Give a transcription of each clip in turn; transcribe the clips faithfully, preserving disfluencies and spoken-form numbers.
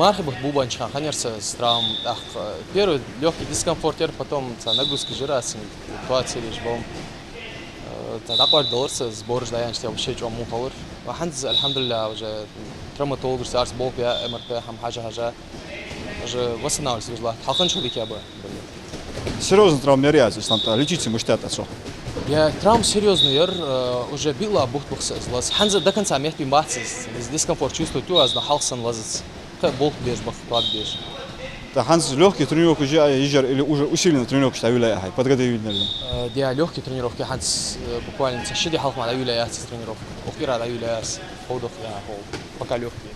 Мархий бутт бубанча хана хиннаяр са из травма, тӀаккха, э, первый лёгкий дискомфорт яр, потом цхьа нагрузка яр аз, син ситуаци леш бом. Э, цхьа дӀакъоаргдалар са, сбораш дӀаяьннача тӀехьа вообще чӀоагӀа муха хилар. Ва хӀанз, альхьамдулиллахӀ, уже травматологаш царца болх баь, МРТ хӀама хьажа-хьажа, уже восстанавливаться везла. Хьалханчул дика ба. Серьёзни травма яр аз, Ислам, тӀа лечиться мишта даьд цох? Я, травма серьёзни яр, э, уже биълагӀа бутт ба-кх са из лазаш. ХӀанз до конца меттабаьнна бац из, из дискомфорт чувствовать ю аз, но хьалха санна лазац. Кхы болх беш ба-кх, тоаба беш. ТӀаккха хӀанз лёгкий тренировкаш еш яр или уже усиленно тренировкаш дӀайолаяьй хьай, подготовительный? Э, я, лёгкий тренировки хӀанз, э, буквально цхьа ши ди хьалха мара дӀайолаяь яц из тренировка. Укх кӀира дӀайолаяьй аз, ховдах, я, хов, пока лёгкий.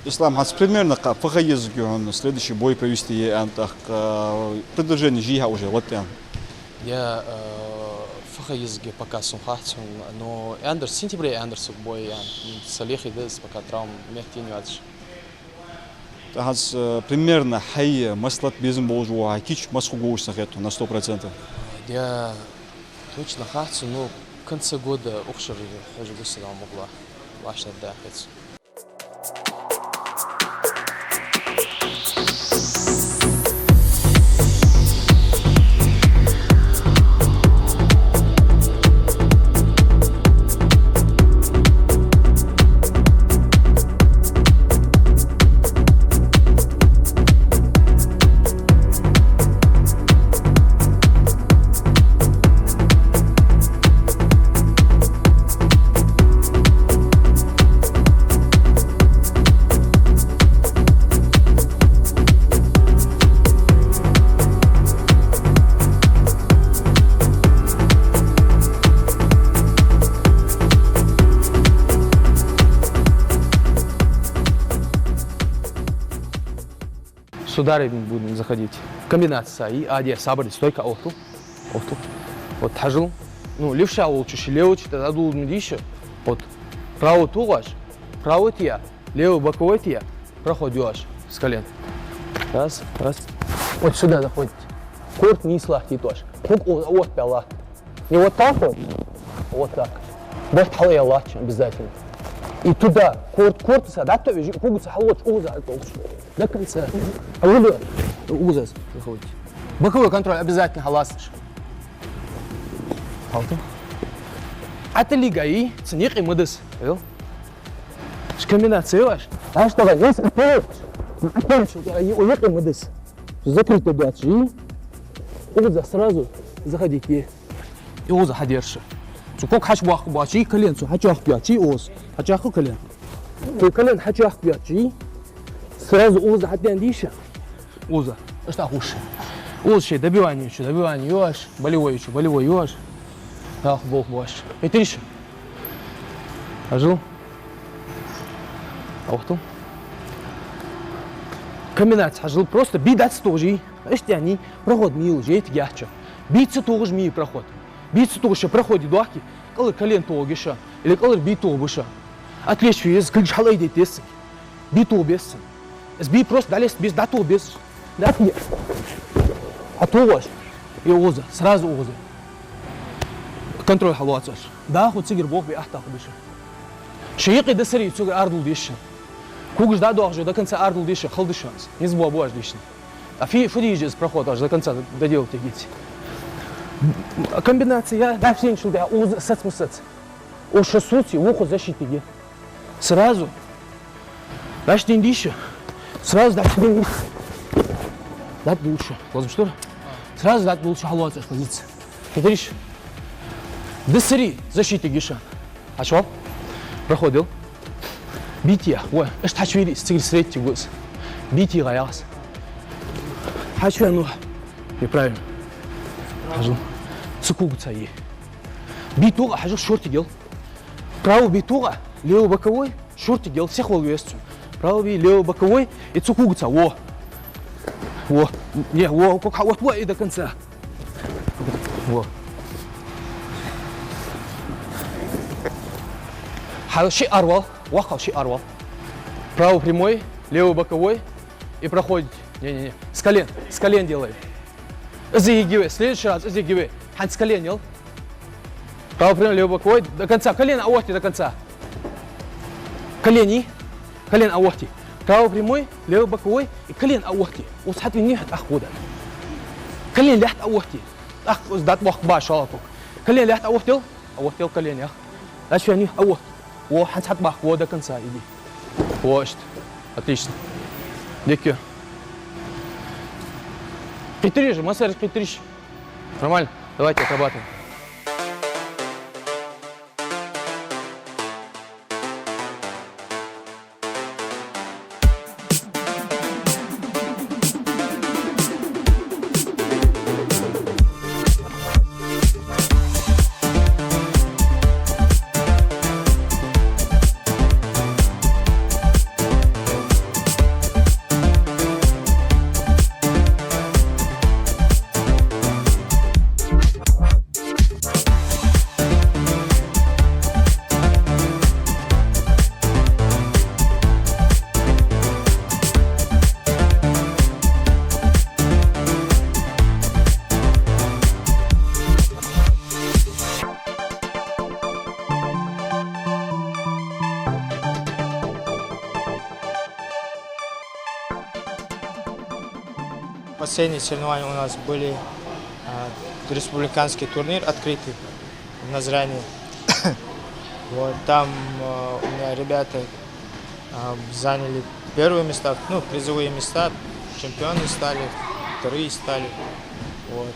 Ислам, хӀанз примерно кхы фу ха езаргья хьона следующий бой провести е аьнна, тӀаккха, э, предложени жий хьа уже латт аьнна? Я, э, фу ха езаргья пока сона хац хьона, но аьннадар, сентябре аьннадар сога бой е аьнна, са лехе да из, пока травма меттаенна йоацаш. ТӀаккха хӀанз, э, примерно хьай маслат безам болаш ва, хьай кийч масса хургволаш санна хет хьона на сто процентов? Я, точно хац, но конце года укх шера хьожаргва со, Дала мукъ лой, вӀаштӀехьдаргда хет сона. С ударами будем заходить. Комбинация. И, а, де, сабар де, стойка, отту. Отту. Вот хьажал. Ну, левша волча ши левча, тогда должен дийша. Вот. Право тугаш, право тия, лево боковой тия, проход йоаш с колен. Раз, раз. Вот сюда заходите. Корт нийса латтийта оаш. Ког о-, вот пялат. Не вот так вот. Вот так. Барт хьалъяла латтача обязательно. И туда, корт, корта са дӀатоӀавеш, когца хьалвода, укхаза хьатӀаухаш. До конца. А вы, укхаза заходите. Боковой контроль обязательно хьаллацаш. Хьалта. ХьатӀалийгай, цун юкъе ма дас. Понял? Комбинация йоаш. Аш тога, если ты, ну, опять же, юкъе ма дас. Закрыто доацаш. Укхаза сразу заходите. И укхаза хьадерзаш. Цу ког хьачубоаккхаргбоацаш, колен цу хьачоаккхаргбоацаш, укхаза. Хьачоаккхаргба колен. Цу колен хьачоаккхаргбоацаш, сразу укхаза хьатӀадаьнна дийша. Укхаза. Иштта ховш. Укхаза шоай добивани еча добивани йоаш, болевой еча болевой йоаш. Нах болх боацаш. Хетарий шо? Хьажал. Отту. Комбинация хьажал. Просто бий дац тожи. Иштта яьннай, проход мел жейтиг яхача. Бий ца тохаш ма е проход. Бий ца тохаш шо проходе доахке, кӀалхара колен тоха деза шоана, или кӀалхара бий тоха беза шоана. Отвлечь ве еза, кулгаш хьалъайдайта деза. Бий тоха беза цунна. Из бий просто дӀалеста беза, дӀатоха беза. ДӀатоха. Хьатохаш. Е укхаза, сразу укхаза. Контроль хьалоацаш. ДӀахо цигара болх бе, ахтаху дийша. Шо юкъе дисаре, цугара арадала дийша. Когаш дӀадоахаш, до конца арадала дийша, хала да шоана из. Низ бо боаш дийша. А фи-, фу дийша из проход, аш до конца доделать егиц. Комбинация, да, всё, ничего, да, укхаза сац ма сац. Уж шо саций, вуху защитнике. Сразу. Даш дин дийша. Сразу даш дин дийша. ДӀатӀадувлаш. Лазам штор? Сразу дӀатӀадувлаш, хьалоацаш позиция. Хетарий шо? Дисаре, защитнике шоана. Хьачувал? Проходил. Бий тӀа. Во, иштта хьачувийрий из, цигара средний гуз. Бий тӀа гӀа яхаш. Хьачувена. Неправильно. Хьажал. Цу когца е. Бий тоха, хьажал, шортига ел. Право бий тоха, лево боковой, шортига ел, сихвала веза цун. Право бий, лево боковой, и цу когца, во. Во. Не, во, ког хьаотт, во, и до конца. Во. Хьал ши арвал, вахал ши арвал. Право прямой, лево боковой и проходите. Не-не-не, с колен, с колен делай. Из егиве, следующий раз из егиве. ХӀанз с колен ел. Право прямой, лево боковой, до конца. Колено оотти до конца. Колени. Колено оотти. Правый прямой, левый боковой и колено Ӏооттае. Укхаза хьатӀавенна хьо тӀаккха гӀо даь. Колено лаьтта Ӏооттае. ТӀаккха укхаза дӀатӀабоаккхаргба шоллагӀа кок. Колено лаьтта Ӏооттаяьй, Ӏооттаяьй колено, ях. Дальше они Ӏооттае. Во, хӀанз хьатӀабахка, во, до конца иди. Во, иштта. Отлично. Дика. Кхийтарий же, массараш кхийтарий же. Нормально. Давайте отрабатываем. Последние соревнования у нас были, а, республиканский турнир открытый в Назрани. Вот, там, а, у меня ребята, а, заняли первые места, ну, призовые места, чемпионы стали, вторые стали. Вот.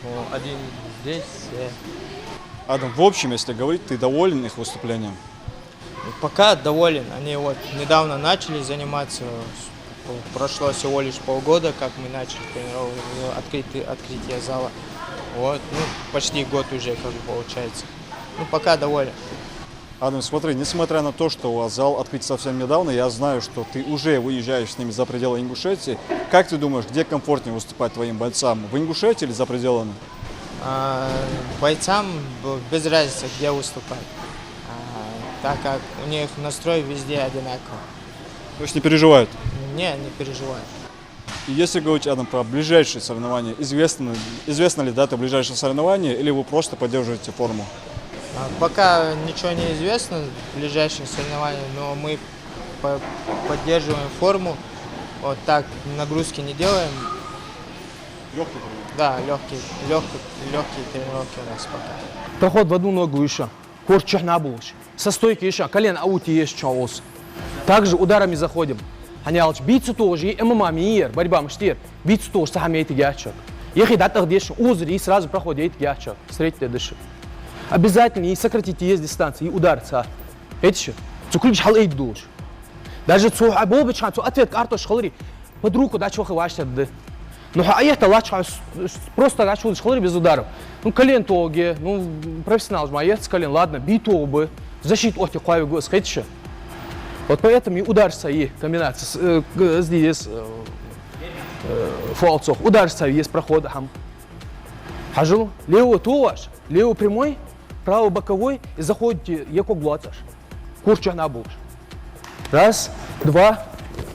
Ну, один здесь, э. Адам, в общем, если говорить, ты доволен их выступлением? Пока доволен. Они вот недавно начали заниматься. Прошло всего лишь полгода, как мы начали тренироваться, открытие, открытие зала. Вот, ну, почти год уже, как бы, получается. Ну, пока доволен. Адам, смотри, несмотря на то, что у вас зал открыт совсем недавно, я знаю, что ты уже выезжаешь с ними за пределы Ингушетии. Как ты думаешь, где комфортнее выступать твоим бойцам, в Ингушетии или за пределами? А, бойцам б-, без разницы, где выступать, а, так как у них настрой везде одинаковый. То есть не переживают? Не, не переживают. И если говорить, Адам, про ближайшие соревнования, известно, известна ли дата ближайших соревнований, или вы просто поддерживаете форму? А, пока ничего не известно ближайших соревнований, но мы по-, поддерживаем форму. Вот так, нагрузки не делаем. Лёгкий тренировки. Да, лёгкие, лёгкие, лёгкие тренировки у нас пока. Проход в одну ногу ишан. Корта чухьнахьа болаш. Со стойки ишан, колено Ӏооттае еза чӀоагӀа укхаза. Также ударами заходим. ХӀана аьлча бийца тохаш, е ММА ма йий ер, борьба мишта я ер. Бийца тохаш цхьа хӀама яйтаргьяц шоага. Ехий дӀатӀаха деш, укхазара е сразу проход яйтаргьяц шоага. Встретить де деш. Обязательно е сократить еза дистанци, е ударца. Хеташ? Цу кулгаш хьалъайдеш долаш. Даже цо хьа болбичхьан, цо ответ кӀартош хиларе, под руку дӀачувахе вӀаштӀехьа да. Ну, хьа аьттув латтача хьо с-, с-, просто дӀачувуллаш хиларе без ударов. Ну, колено тоге, ну, профессионалаш ма ехц колено, ладно, бий тоба, защита оттае кхоавергва из, хеташ? Вот поэтому и ударца е комбинация с, э, г-, здесь, э, э, фалцох. Ударца е проход хӀама. Хьажал, лево тохаш, лево прямой, право боковой, и заходите, е ког лоацаш. Корта чухьнахьа болаш. Раз, два,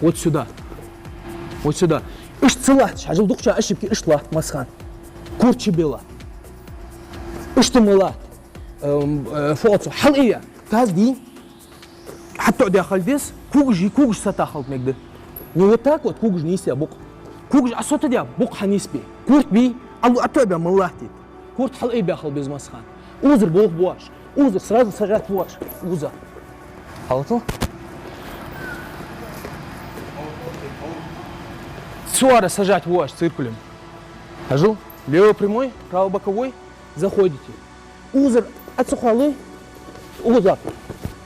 вот сюда. Вот сюда. Иштта ца латташ, хьажал, дукхача ошибки иштта латт, массахана. Корта чу бе латт. Иштта ма латт. Эм, э, фалцо. Хьалъайя. Таз дий. ХьатӀадоаладе хила деза, когаш, когаш сатохалда мегаргда. Не вот так вот, когаш нийсъе букъ. Когаш Ӏосатоаладе, букъ хьанийсбе. Корта бий, Ӏо-, Ӏотоабе ма латтийта. Корта хьалъайбе хила беза массахана. Укхазара болх беш. Укхазара сразу сажать беш. Укхаза. Хьалатал? Цу ара сажать беш циркулем. Хьажал? Левый прямой, правый боковой. Заходите. Укхазара Ӏо ца кхоале, укхаза.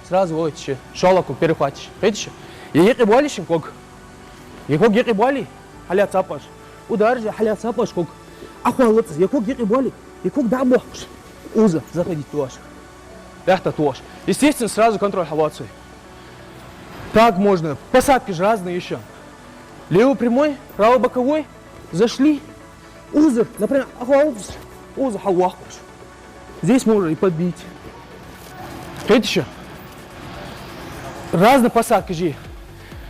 Сразу войте ши. ШоллагӀа ког перехватишь. Хеташ? Е юкъе боале шун ког. Е ког юкъе боале, хьалъяь цхьабакъ. Удар же, хьалъяь цхьабакъ ког. Ӏокхоалац из. Е ког юкъе боале, е ког дӀабохкаш. Укхаза заходить тохаш. Лаьтта тохаш. Естественно, сразу контроль хьалоац вай. Так можно. Посадки же разные ещё. Левый прямой, правый боковой. Зашли. Укхазара, например, Ӏокхоалац из, укхаза хьалвоаккхаш. Здесь можно и подбить. Хеташ? Разные посадки же.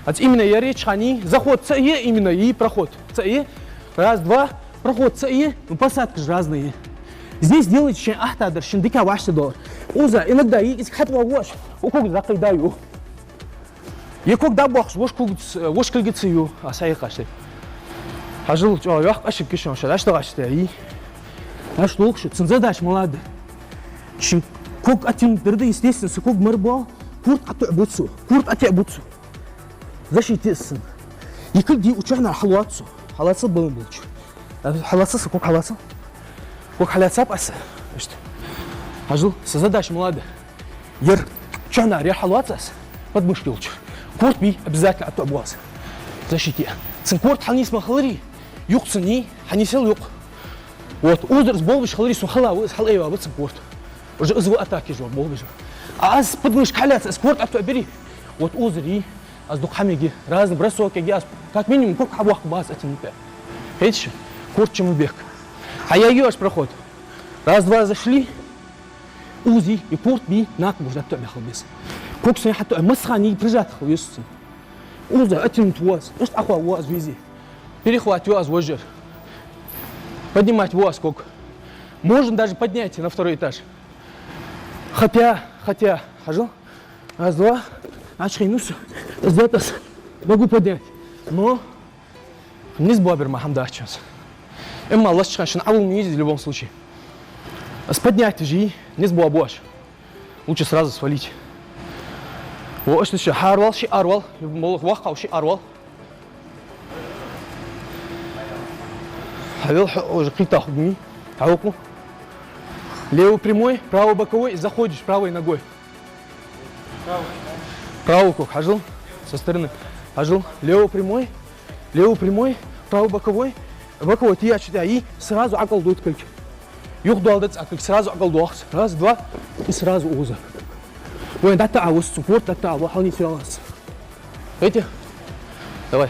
Ац именно я речь хани, заход ца е, именно и проход ца е. Раз, два, проход ца е, ну, посадки же разные. Здесь делайте шоай ахтадар, шун дика вашта дор. Укхаза иногда и из хьатӀавоагӀаш, укхаза закъайдаю. Е ког дӀабоаккхаш, вож кулгаца, вож кулгаца ю, а, схьаэккхаш тӀа. Хьажал, чӀоагӀа йоккха ошибка я шоана, шо дӀа аш тӀагӀаш тӀа, и. Аш лулхаш, цун задача ма ладар. Ший ког оттянуть дар да, естественно, са ког мара боал, корт ӀотоӀабу цо, корт ӀотоӀабу цо. Защита я из цун. Е кулг дий, укх чухьнахьа хьалоац цо. Хьалацал балан болча. Хьалацал са ког, хьалацал. Ког хьалаьцаб аз. Иштта. Хьажал, са задача ма ладар. Ер чухьнахьара ер хьалоац аз. Подмышка йолчара. Корт бий, обязательно ӀотоӀабу аз. Защита я. Цун корт хьалнийсмала хиларий, юкъ цун йий, хьанийсъял юкъ. Вот, укхазара из болх беш хиларий, сона хала ва, из хьалаайбаь ба цун корт. Уже из ва атака еш, болх беш. А аз подмышка хьалаьца, аз корт ӀотоӀабирий, вот укхазара йий, аз дукха хӀама ергья, разный бросок ергья, аз как минимум ког хьабоаккхаргба аз оттянуть баь. Хеташ? Корт чу ма бехка. Хьаяь ю аш проход. Раз, два, зашли. Укхаза йий, е корт бий, накха болаш ӀотоӀабаь хила беза. Ког сай хьатоӀа, массахана йий, прижат хила веза цун. Укхаза оттянуть ву аз, иштта Ӏохоаву аз везде. Перехват ю аз вожар. Поднимать ву аз ког. Можно даже поднять на второй этаж. Хотя, хотя, хьажал. Раз, два. Ачхай нус. Из дет аз. Могу поднять. Но низ боабир ма хӀама дац шоана. Имма лаччахьа шоана Ӏовала ма везий в любом случае. Аз поднять вижий, низ боабу аш. Лучше сразу свалить. Во, иштта ши хьарвал, ши арвал, молох вахкав ши арвал. Хьавел, хьо уже кхийтта хургья. Хьавокъу. Левый прямой, правый боковой, заходишь правой ногой. Правый ког, хьажал. Со стороны. Хьажал. Левый прямой. Левый прямой. Правый боковой. Боковой тӀа яьча тӀа йий, сразу ӀокӀалдуй кулг. Юха доал дац а кулг, сразу ӀокӀалдоах. Раз, два. И сразу укхаза. Вай дӀатӀа а вус, корт дӀатӀа а ва, хьалнийсъял аз. Видите? Давай.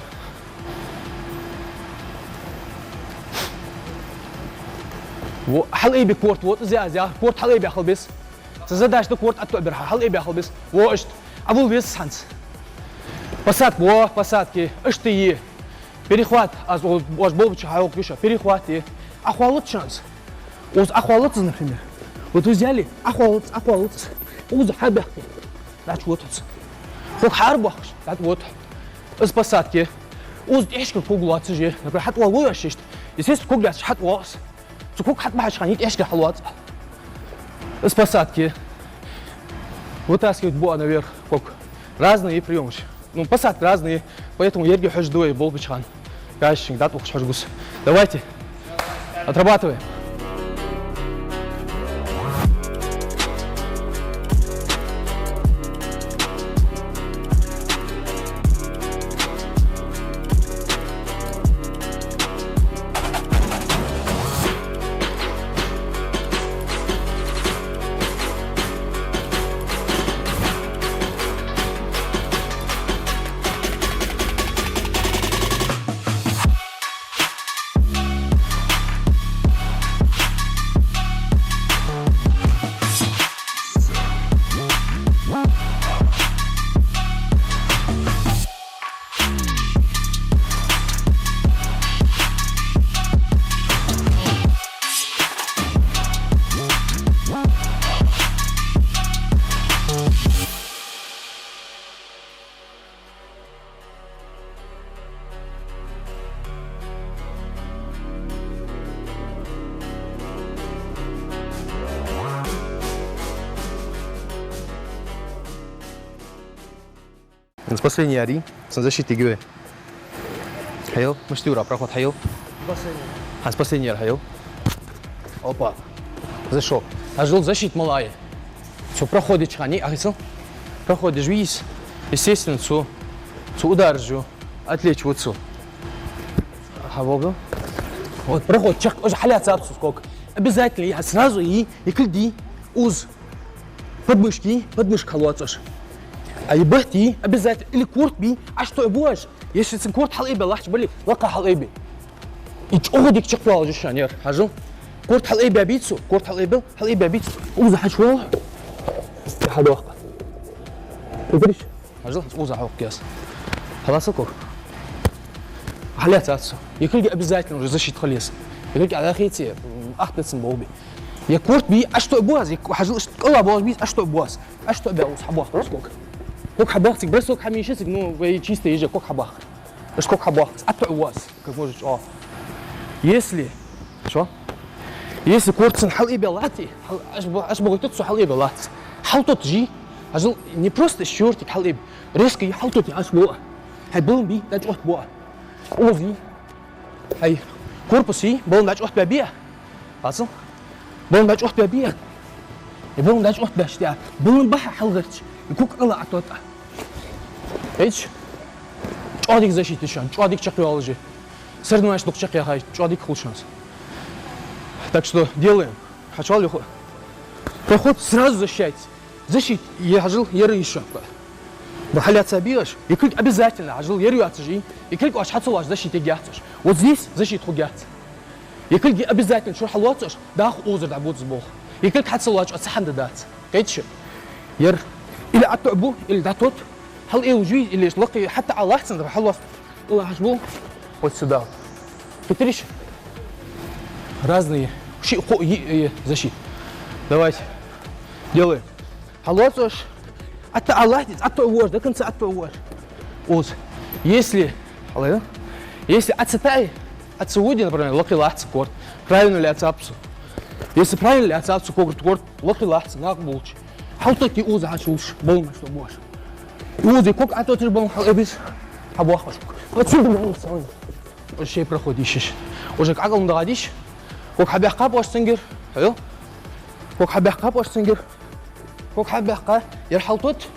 Во, хьалаайбе корт, вот, из я, из я. Корт хьалаайбаь хила беза. Са задача да корт ӀотоӀабир хьа, хьалаайбаь хила беза. Во, иштта. Ӏовала веза хӀанз. Посадка, во, посадка. Иштта йий. Перехват, аз о-, оаш болча хьаялкъа гуша. Перехват йий. Ӏохоалац шоана из. Укхаза Ӏохоалац из, например. Вот взяли, Ӏохоалац, Ӏохоалац. Укхаза хьабаьхкий. Дальше вот укхаза. Ког хьаарабоаккхаш, дальше вот. Из посадка. Укхаза тӀехьашкара ког лоацаш я. Например, хьатӀавоал вай аш иштта. Естественно, ког лаьцача хьатӀавоал аз. Цу ког хьатӀабахьача хана йий тӀехьашкара хьалоац. Из посадка. Вытаскивать бу а наверх ког. Разные приёмы. Ну, посадки разные, поэтому еррига хьожаргда вай болх беча хана. Каждый дӀатӀавохкаш хьожаргва из. Давайте. Отрабатываем. С последней яр йий, цун защита йигай. Хьаял, мишта я ура, проход хьаял. Последний. А, с последней яр хьаял. Опа. Зашёл. Хьажал, защита ма лай. Цу проходе чу хани, ахицал. Проходе же вис. Естественно, цу, цу удар же. Отвлечь вот цу. Ага, вовга. Вот, проход чакх, уже хьалаьцаб цо ког. Обязательно, я сразу и, и кулг дий, укхаза. Подмышка, подмышка хьалоац оаш. А е бахьа, обязательно, или корт бий, аш то и будешь. Если цун корт хьалаайбаь лахьча бале, лакха хьалаайбе. И чӀоагӀа дика чакхдоалаш я шоана ер, хьажал. Корт хьалаайбаь бий цо, корт хьалаайбаь, хьалаайбаь бий цо. Укхаза хьачувоал. Хьадоаккх. Угриш. Хьажал, укхаза хьокхаш. Хьалаьцал ког. Хьалаьцад цо. Е кулг обязательно уже защита хила еза. Е кулг а лахийце, м, ахтацам болби. Е корт бий, аш то и бу аз, е ко-, хьажал, аш кӀала болаш бий, аш то и бу аз. Аш то и баь укхаза хьабоаккх ког. Ког хьабахциг, бросок хьамийшициг, ну, вай чисто ежа ког хьабахар. Аш ког хьабахциг, аттуӀа ву аз, как можно чӀоагӀа. Если, что? Если корт цун хьалъайбе латт, хьал-, аш бо-, аш богатуц цо хьалъайбе латт. Хьалтот жи, ажал не просто щёртик хьалъайб. Резко хьалтот аш бо. Хьай балан би, дӀачӀоттабу. Узи. Хьай корпус и, балан дӀачӀоттабаь бе. Хацал? Балан дӀачӀоттабаь бе. И балан дӀачӀоттабаьча тӀа. Балан бахьа хьалгӀерташ. И ког кӀала Ӏототтаб. Эч? ЧӀоагӀа дика защита шоана, чӀоагӀа дика чакхйоалаш я. Соревнованеш дукха чакхъяхай, чӀоагӀа дика хул шоана. Так что делаем. Хьачуал юха. Проход сразу защищайте. Защита, е хьажал, ер йиш шоана. Ба хьалаьца бе аш. Е кулг обязательно, хьажал, ер йоацаш и. Е кулг оаш хьа ца лоацаш защита ергьяц оаш. Вот здесь защита хургьяц. Е кулг обязательно шура хьалоац оаш, дӀахо узар дӀабоацаш болх. Е кулг хьа ца лоацаш, цхьа хӀама да дац. Кхеташ? Ер или аттуӀа бу, или дӀатот. Хьал э уже, или лакхе, хьатта Ӏа лахцан дара, хьалоац. Ила хьаш бу. Вот сюда. Кхетарий шо? Разные. Ши, кхо, е, е, защита. Давайте. Делаем. Хьалоац оаш. Атта Аллах, аттуӀа ву оаш, до конца аттуӀа ву оаш. Уз. Если, хьалай, если Ӏа ца таӀий, Ӏа ца воде, например, лакхе латт цун корт. Правильно лаьцаб цо. Если правильно лаьцаб цун корт, корт лакхе латт цун, накъа болча. Хьалтоттабе уз хьачувуллаш, балан дӀачӀоттабу оаш. Узи ког Ӏототташ балан хьалъайбе беза. Хьабоах оаш. Отсюда балан салам. Уже шоай проход йиш я. Уже кӀакъал ма дагӀадеш. Ког хьабаьккхаб оаш цунгара. Хьо? Ког хьабаьккхаб оаш цунгара. Ког хьабаьккха, ер хьалтот.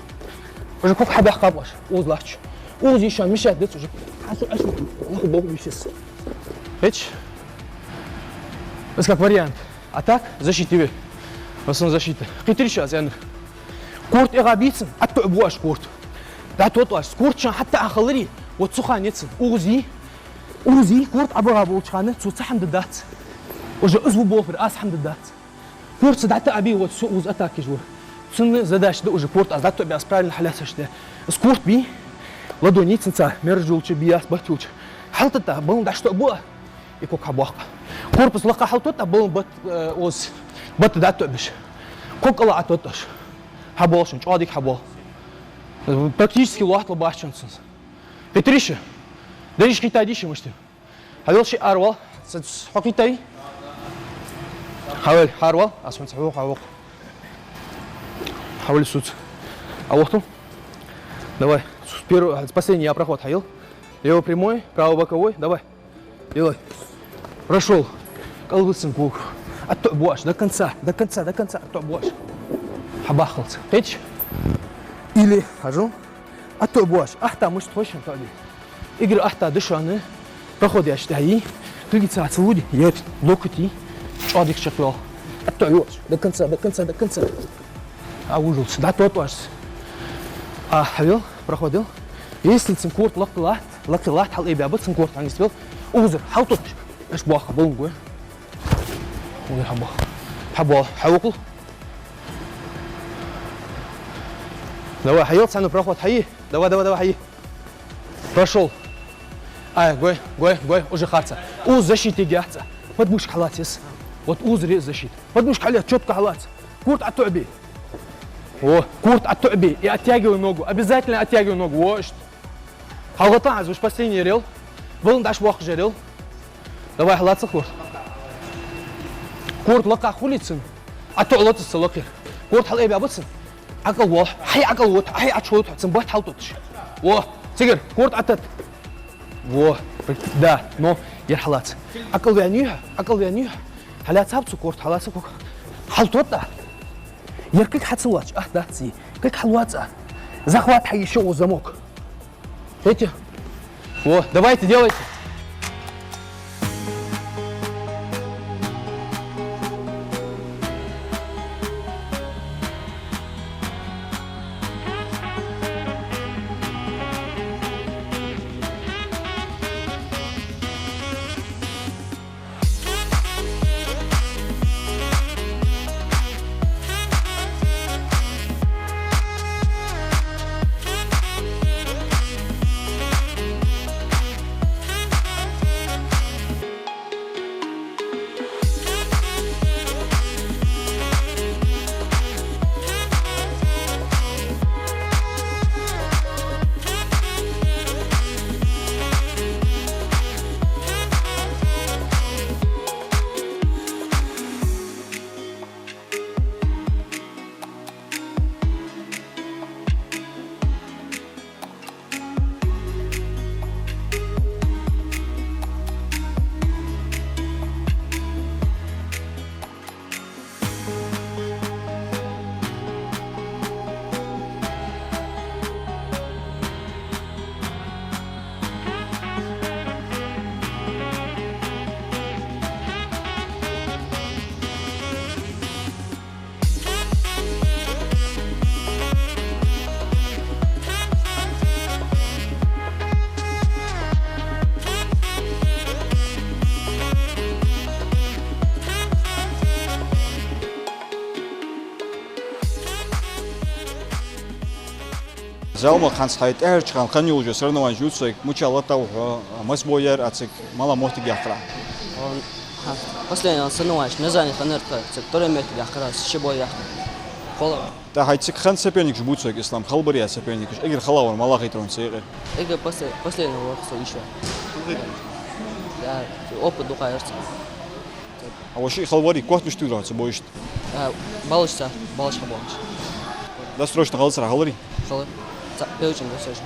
Уже ког хьабаьккхаб оаш. Уз латт. Узи шоана мешать дац уже. Хьасу ашу. Нахуй бог мишес. Эч? Это как вариант. А так, защита ве. В основном защита. Кхетарий шо аз аьннар? Корт эгӀа бийцан, аттуӀа бу оаш корт. ДӀатот оаш, корт шоана хьатта Ӏа хиларе, вот цу хана ецан. Узи, узи, корт ӀобагӀа болча хана, цо цхьа хӀама да дац. Уже уз ву болхар, аз хӀама да дац. Корт ца дӀатоабе, вот цо уз атака еш ва. Цун задача да уже корт аз дӀатоабе, аз правильно хьалаьцача тӀа. Аз корт бий, ладони цунца, мераж йолча, бий аз, бат йолча. Хьалтоттаб, балан дӀачӀоттабу а. И ког хьабоах. Корпус лакха хьалтоттаб, балан бат, э, уз, бат дӀатоабеш. Ког кӀала Ӏототтаб оаш. Хьабоал шоана, чӀоагӀа дика хьабоал. Практически лоаттабац шоана цунца. Кхетарий шо? Дерригаш кхетадий шо мишта? Хьавел шиъ аравал, ца-, хьо кхетий? Хьавел, хьаравал, аз хьона ца хьо, хьавел. Хьавел сюда. А вот он. Давай, с первого, с последний я проход хьаел. Левый прямой, правый боковой, давай. Делай. Прошёл. КӀалвиса цун ког. АттуӀа бу оаш. До конца. До конца. До конца. АттуӀа бу оаш. Хьабахалца. Кхеташ? Или хьажал. АттуӀа бу оаш. Ахта мышц хойшан тоби. Игра ахта дышаны. Проход яш тӀа йий. Кулгаца ца воде. Ер. Локоть йий. ЧӀоагӀа дика чакхйоал. АттуӀа бу оаш. До конца. До конца. До конца. А ужился. ДӀатот оаш. А, хьавел, проход ел. Если цун корт лакха латт, лакха латт, хьалъайбаьб цун корт хьанис вел, узар, хьалтот. Аш боаха, балан гой. Узар хьабоах. Хьабоал, хьавукъал. Давай, хьаел, цхьана проход хьайий. Давай, давай, давай, хьайий. Прошёл. Ай, гой, гой, гой, уже харца. Уз защита ергьяц. Подмышка хьалаца еза. Вот уз ре защита. Подмышка хьалаца, чётко хьалаца. Корт ӀотоӀабе. О, корт ӀотоӀабе. И оттягивай ногу. Обязательно оттягивай ногу. Во, иштта. ХьалгӀатта аз уж последний ярел. Балан дӀачубоаккхаш ярел. Давай, хьалаца корт. Корт лакха хулий цун. ӀотоӀалац цо лакхера. Корт хьалъайбаьб цун. ӀокӀал воал. Хьай ӀокӀал вода, хьай ӀочугӀолда, цун бат хьалтотташ. Во, цигара, корт Ӏототт. Во, да, но ер хьалаца. ӀокӀал ваьннай хьо, ӀокӀал ваьннай хьо. Хьалаьцаб цо корт, хьалаьца ког. Хьалтоттаб. Ер кулг хьа ца лоацаш, ах, дац из. Кулг хьалоаца. Захват хьайий, ещё во замок. Видите? Во, давайте, делайте. Зелмо, хӀанз хьай тӀехьарча хана хинна йолча соревнованеш ювцаргда, мича латав хьо, масса бо яьр Ӏа цига, малагӀа моттиг яьккхар Ӏа? Он, хӀа, последний соревнованеш Назрани хиннар тха, цига второй моттиг яьккхар Ӏа, ши бо яьккхар. Кхола. ТӀаккха хьай цига хинна соперникаш бувцаргда, Ислам, хала бар е соперникаш, эггара хала вар малагӀа хетар хьона цу юкъера? Эггара после-, последний вар со йиш вар. Да, опыт дукха яр цун. А вай шиъ хала варий, котнаш туйра цу боашта? А, баллаш цар, баллаш хьабоагӀаш. Досрочно хала цар хьаларий? Хала. Ца-, певчин досрочно.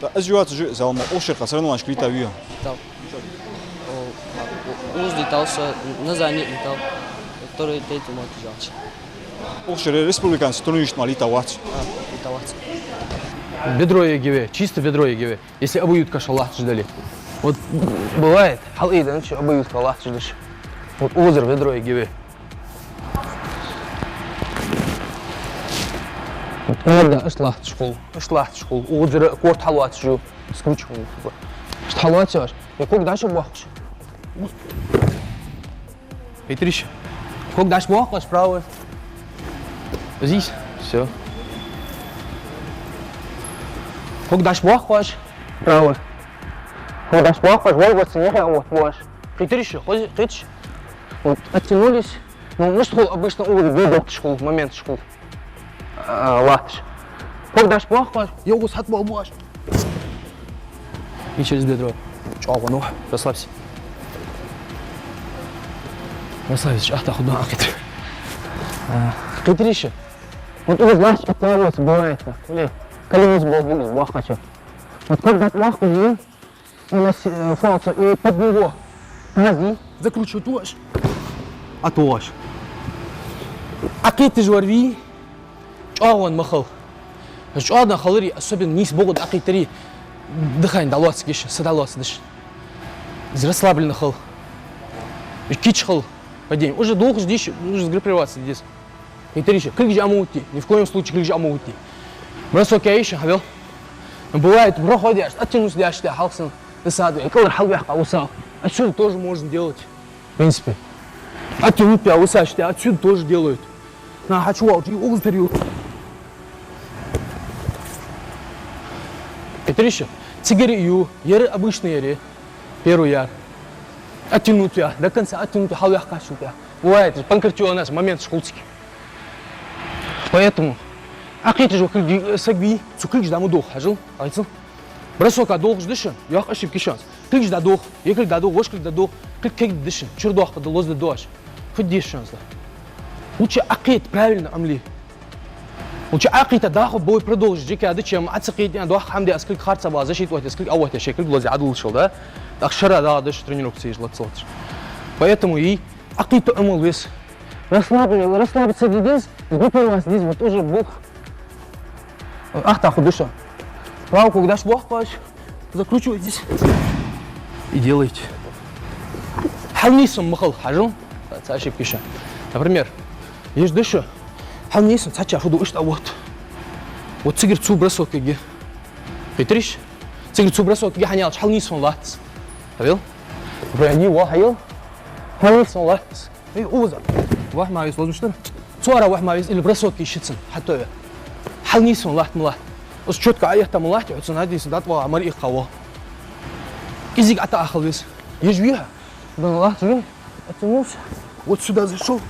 ТӀаккха из йоацаш, Зелмо, укх шера соревнованешка летавий хьо? Летав. О, о, укхаза летав со, Назрани летав. Второй, третий моттиг йоацаш. Укх шера республикански турнирашта мара летавац? А, летавац. Бедро ЕГВ, чисто бедро ЕГВ. Если обоюдкаш латташ дале. Вот бывает, хьал ийдан чу обоюдка латташ деш. Вот укхазара бедро ЕГВ. Вот иногда аш латташ хул, аш латташ хул. Укхазара корт хьалоацаш ю, скручивание. Аш хьалоацаш. Я ког дальше бохкаш. Хетарий шо? Ког даш бохкаш, правый. Здесь. Всё. Ког даш бохкаш, правый. Ког даш бохкаш, вот, вот, смотри, вот, вот. Хетарий шо? Хози, хеташ? Вот, оттянулись. Ну, мишта хул обычно укхаза бедотташ хул, моменташ хул. А, латташ. Ког даш бохкаш, я укхаза хьатӀабоал бохкаш. И через бедро. ЧӀоагӀа, ну, расслабься. Расслабься, чӀоагӀа хӀама дӀа а кхетар. А, хетарий шо? Вот укхаза латташ оттаялац, бывает так. Или колено сбоку бохкача. Вот ког даш бохкаш, и у нас, э, фалца, и под него. Подожди. Закручивать ваш. А то ваш. Ӏокхеташ вар вий, чӀоагӀа ма хила. ЧӀоагӀа хиларий, особенно нийса букъа Ӏокхетарий, дыхание дӀалоацдеш, са дӀалоацдеш. Из расслабленно хила. Из кийча хила. Падение. Уже дохаш деш, уже сгруппироваться деш. Хетарий шо, кулгаш Ӏомаутте, ни в коем случае кулгаш Ӏомаутте. Бросок яь йиш я, хьавел. Бывает, проходишь, оттянуться деш, тӀа хьалхсана, досаду, и кӀалхара хьалваьккха висал. Отсюда тоже можно делать. В принципе. Оттянуть пя высачте, отсюда тоже делают. На, хочу волчи, укхаза тӀа ю. Хетарий шо, цигара ю, яр обычный яр, первый яр. Оттянуть пя, до конца оттянуть пя, хьалваьккхачул тӀа. Бывает, панкратион, моменташ хул цига. Поэтому Ӏокхеташ ва кулг, саг вий, цу кулгаш дӀа ма доха, хьажал, айцал. Бросока дохаш деш, йоккха ошибка я шоана. Кулгаш дӀадоха, е кулг дӀадоха, вож кулг дӀадоха, кулг кегадеш, чура дохка да, лоза да доаш. Фу деш шоана из? Лучше Ӏокхета правильно, амли. Лучше Ӏокхета даха бой продолжить, жека да, чем Ӏа ца кхетий, дохка хӀама де, аз кулг харца баха, защита вахте, аз кулг а вахте, шоай кулг лоза Ӏодуллаш да. ТӀаккха шера дагӀа деш тренировка ца еш лаца лаца. Поэтому и Ӏокхета Ӏомал вес. Расслабили, расслабиться дидис, сгруппироваться дидис, вот уже бух. Ах, так, душа. Правый ког даш бохкаш, закручивайтесь. И делайте. Хьалнийсвенна ма хила, хьажал. Цхьа ошибка я шоана. Например, еш душа, хьалнийсвенна цхьачча фу ду, иштта, вот. Вот цигара цу бросокага. Хетарий шо? Цигара цу бросокага хьанялча хьалнийсвенна латтас. Хьавел? Например, ни ва хьайол. Хьалнийсвенна латтас. Эй, укхаза. Вахь ма вис, лозмаш тара. Цу ара вахь ма вис, или бросок йиш я цун, хьатӀаве. Хьалнийсвенна латт ма латт. Аз чётко Ӏоэтта ма латт, хьо цун хьадийса датӀа ваха мара ихха во. КӀезига ӀотаӀахал вес. Еш вий хьо? Да, латт вий. Оттянулся. Вот сюда зашёл.